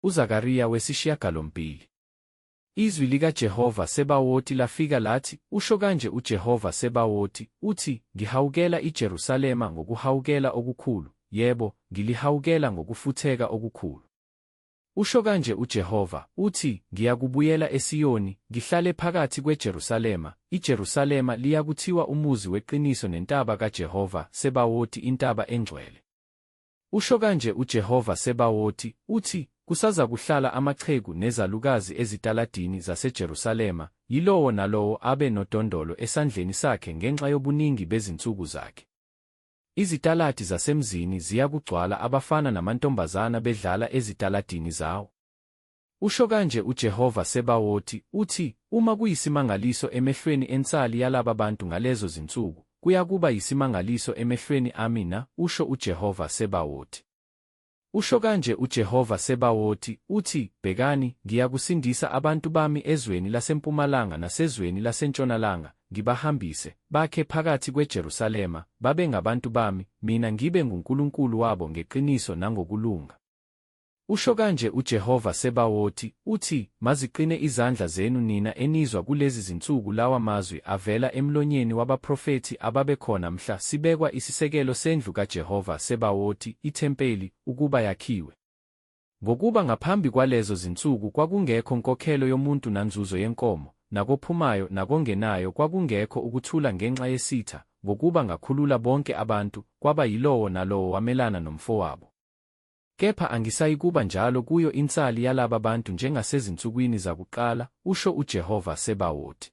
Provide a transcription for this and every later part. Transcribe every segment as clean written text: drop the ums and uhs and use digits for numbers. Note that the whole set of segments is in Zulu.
UZakariya wesishiyagalombili. Izwi likaJehova Sebawoti lafika lathi, Usho kanje uJehova Sebawoti, uthi, Ngihawukela iJerusalema ngokuhawukela okukhulu, yebo, ngilihawukela ngokufutheka okukhulu. Usho kanje uJehova, uthi, Ngiyakubuyela eSiyoni, ngihlale phakathi kweJerusalema, iJerusalema liyakuthiwa umuzi weqiniso nentaba kaJehova Sebawoti intaba engcwele. Usho kanje uJehova Sebawoti, uthi, Kusazakuhlala amaxhegu nezalukazi ezitaladini zaseJerusalema, yilowo nalowo abe nodondolo esandleni sakhe ngenxa yobuningi bezinsuku zakhe. Izitaladi zasemzini ziyakugcwala abafana namantombazana bedlala ezitaladini zawo. Usho kanje uJehova Sebawoti, uthi, Uma kuyisimangaliso emehlweni ensali yalaba bantu ngalezo zinsuku, kuyakuba yisimangaliso emehlweni ami na? usho uJehova Sebawoti. Usho kanje uJehova Sebawoti, uthi, Bhekani, ngiyakusindisa abantu bami ezweni lasempumalanga nasezweni lasentshonalanga, ngibahambise, bakhe phakathi kweJerusalema, babe ngabantu bami, mina ngibe nguNkulunkulu wabo ngeqiniso nangokulunga. Usho kanje uJehova Sebawoti, uthi, Maziqine izandla zenu nina enizwa kulezi zinsuku lawa mazwi avela emlonyeni wabaprofethi ababekhona mhla sibekwa isisekelo sendlu kaJehova Sebawoti, ithempeli, ukuba yakhiwe. Ngokuba ngaphambi kwalezo zinsuku kwakungekho nkokhelo yomuntu nanzuzo yenkomo, nakophumayo nakongenayo kwakungekho ukuthula ngenxa yesitha, ngokuba ngakhulula bonke abantu, kwaba yilowo nalowo wamelana nomfowabo. Kepha angisayikuba njalo kuyo insali yalaba bantu njengasezinsukwini zakuqala, usho uJehova Sebawoti.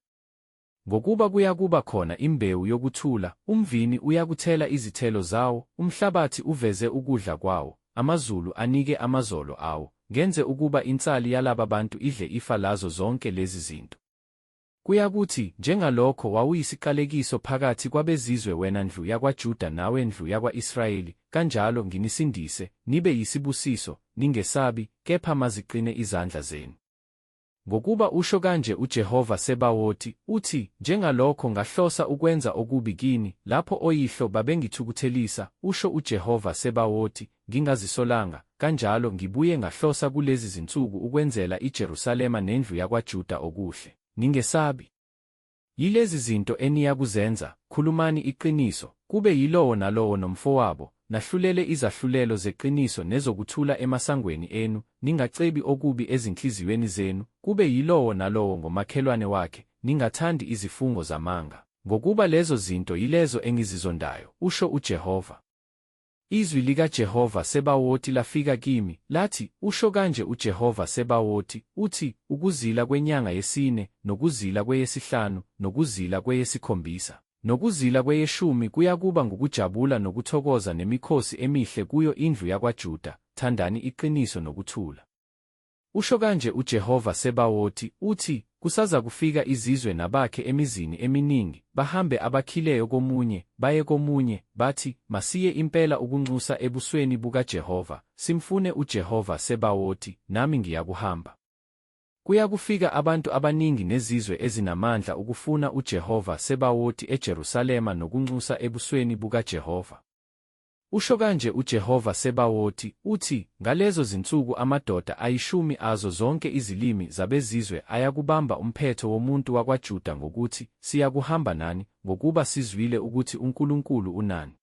Ngokuba kuyakuba khona imbewu yokuthula, umvini uyakuthela izithelo zawo, umhlabathi uveze ukudla kwawo, amazulu anike amazolo awo, ngenze ukuba insali yalaba bantu idle ifa lazo zonke lezi zinto. Kuyakuthi, njengalokho wawuyisiqalekiso phakathi kwabezizwe wena ndlu yakwaJuda nawe ndlu yakwa-Israyeli, kanjalo nginisindise, nibe yisibusiso, ningesabi, kepha maziqine izandla zenu. Ngokuba usho kanje uJehova Sebawoti, uthi, Njengalokho ngahlosa ukwenza okubi kini, lapho oyihlo babengithukuthelisa, usho uJehova Sebawoti, ngingazisolanga, kanjalo ngibuye ngahlosa kulezi zinsuku ukwenzela iJerusalema nendlu yakwaJuda okuhle. Ningesabi. Yilezi zinto eniyakuzenza, khulumani iqiniso, kube yilowo nalowo nomfowabo, nahlulele izahlulelo zeqiniso nezokuthula emasangweni enu, ningacebi okubi ezinhliziyweni zenu, kube yilowo nalowo ngomakhelwane wakhe, ningathandi izifungo zamanga, ngokuba lezo zinto yilezo engizizondayo, usho uJehova. Izwi likaJehova Sebawoti lafika kimi, lathi, Usho kanje uJehova Sebawoti, uthi, Ukuzila kwenyanga yesine, nokuzila kweyesihlanu, nokuzila kweyesikhombisa, nokuzila kweyeshumi kuyakuba ngukujabula nokuthokoza nemikhosi emihle kuyo indlu yakwaJuda, thandani iqiniso nokuthula. Usho kanje uJehova Sebawoti, uthi, Kusazakufika izizwe nabakhe emizini eminingi, bahambe abakhileyo komunye, baye komunye, bathi, Masiye impela ukunxusa ebusweni bukaJehova, simfune uJehova Sebawoti, nami ngiyakuhamba. Kuyakufika abantu abaningi nezizwe ezinamandla ukufuna uJehova Sebawoti eJerusalema nokunxusa ebusweni bukaJehova. Usho kanje uJehova Sebawoti, uthi, Ngalezo zinsuku amadoda ayishumi azo zonke izilimi zabezizwe ayakubamba umphetho womuntu wakwaJuda ngokuthi, Siyakuhamba nani, ngokuba sizwile ukuthi uNkulunkulu unani.